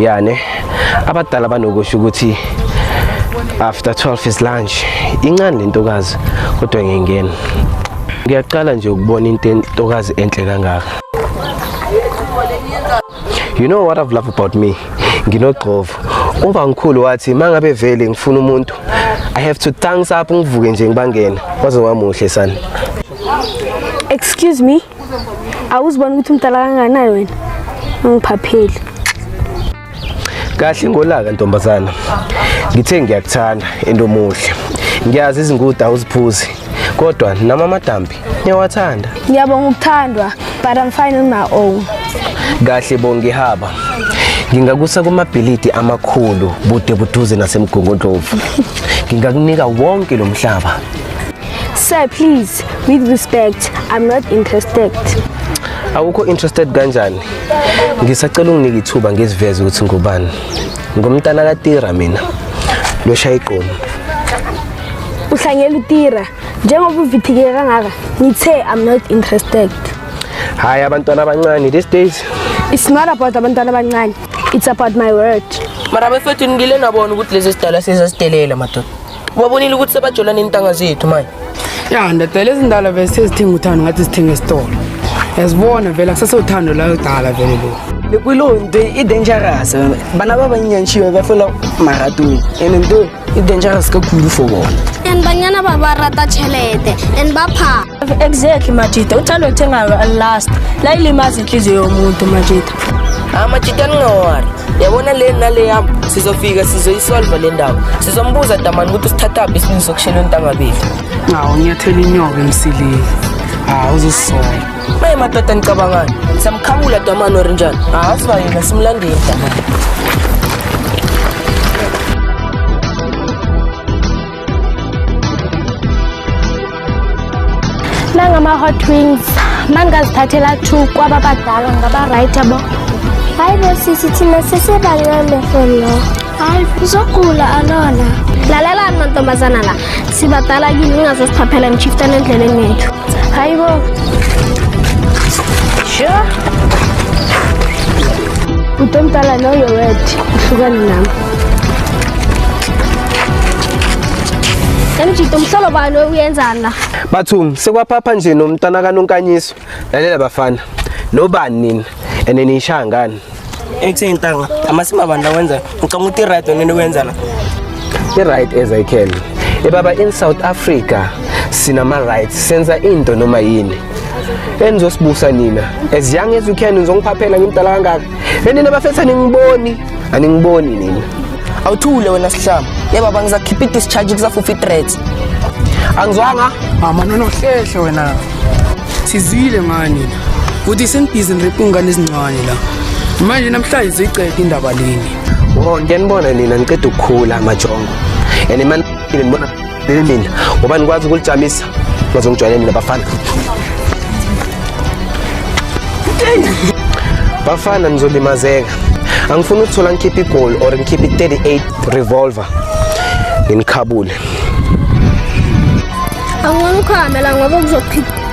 Yani abadala banokusho ukuthi after 12 is lunch. Incane lentokazi kodwa ngiyengena. Ngiyaqala nje ukubona into entokazi enhle kangaka. You know what I've loved about me? Nginogqovo. Uba ngikhulu wathi mangabe vele ngifuna umuntu I have to thanks up ngivuke nje ngibangena. Kwaze kwamuhle sana. Excuse me. Awuzibona ukuthi umdala kangakanani wena? Ungiphapheli. Kahle ngolaka ntombazana. Ngithe ngiyakuthanda into omuhle. Ngiyazi izinguda awuziphuzi. Kodwa nama amadambi ngiyawathanda. Ngiyabonga ukuthandwa, but I'm fine on my own. Kahle bongihaba. Ngingakusa kumabhilidi amakhulu bude buduze naseMgungundlovu. Ngingakunika wonke lo mhlaba. Sir, please, with respect, I'm not interested. Awukho interested kanjani? Ngisacela unginike ithuba ngiziveze ukuthi ngubani. Ngumntana kaTira mina. Loshaya igqomo. Uhlangela uTira, njengoba uvithike kangaka, ngithe I'm not interested. Hayi abantwana abancane these days. It's not about abantwana abancane. It's about my word. Mara bafethu ngile nabona ukuthi lezi sidala sezasidelela madoda. Ubabonile ukuthi sebajola nentanga zethu manje. Ya ndoda lezi ndala vele sezithenga uthando ngathi zithenga esitolo. Yazibona vele akusasewuthando la kudala vele lo. Lekwilo nto e dangerous. Bana ba bannyantši ba fela maratong. Ene nto e dangerous ka kudu for bona. And banyana ba ba rata tšhelete and ba pha. Exactly Majita, uthando oluthengayo last. La ilimaza inhliziyo yomuntu Majita. Ah Majita ningawari. Yabona le nale yami sizofika sizoyisolve le ndaba. Sizombuza Damani ukuthi usithathaphi isibindi sokushela intanga bethu. Hawu ngiyathela inyoka emsileni. Hawu uzosola. Maye madoda nicabangani? Samkhamula Damani or njani? Ah sibayena simlandeni Damani. Nangama hot wings mangazithathela 2 kwaba badala ngaba right yabo. Hayi bo sisi thina sesebancane for lo. Hayi uzogula alona. Lalelani mantombazana la. Sibadala kini ningazosiphaphela nishiftana endleleni yethu. Hayi bo. Sure. Utomdala know your word. Uhlukane nami. Emjito umhlolo bani uyenzani la? Bathu sekwaphapha nje nomntwana kaNonkanyiso. Lalela bafana. Nobani nina? Ene nishaya ngani? Ekutheni ntanga amasima abantu awenza ngicabanga ukuthi right wena wenza la. I-right as I can. Ebaba in South Africa sinama rights senza into noma yini. Enizosibusa nina as young as you can nizongiphaphela ngimdala kangaka. Enina bafethu aningiboni, aningiboni nina. Awuthule wena sihlamba. Ye baba ngizakhipha i-discharge kuzafufa i-threats. Angizwanga. Mama nonohlehle wena. Sizwile ngani la. Uthi senibhizi nirepha ingane ezincane la. Manje namhlanje sizoyiqeda indaba leni. Oh ngiyanibona nina niqeda ukukhula majongo. And man nibona mina ngoba nikwazi ukulijamisa. Bazongijwayela nina bafana. Bafana nizolimazeka. Angifuni ukuthola ngikhipha igoli or ngikhipha i-38 revolver. Nginikhabule. Angifuni ukuhamela ngoba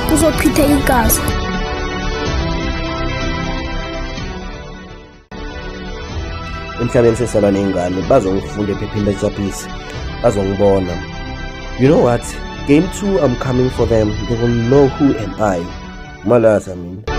kuzochitha igazi. Emhlabeni sesalwa ney'ngane bazongifunda ephepheni lechapisi bazongibona. You know what? Game 2 I'm coming for them. They will know who am I. Malatha mina.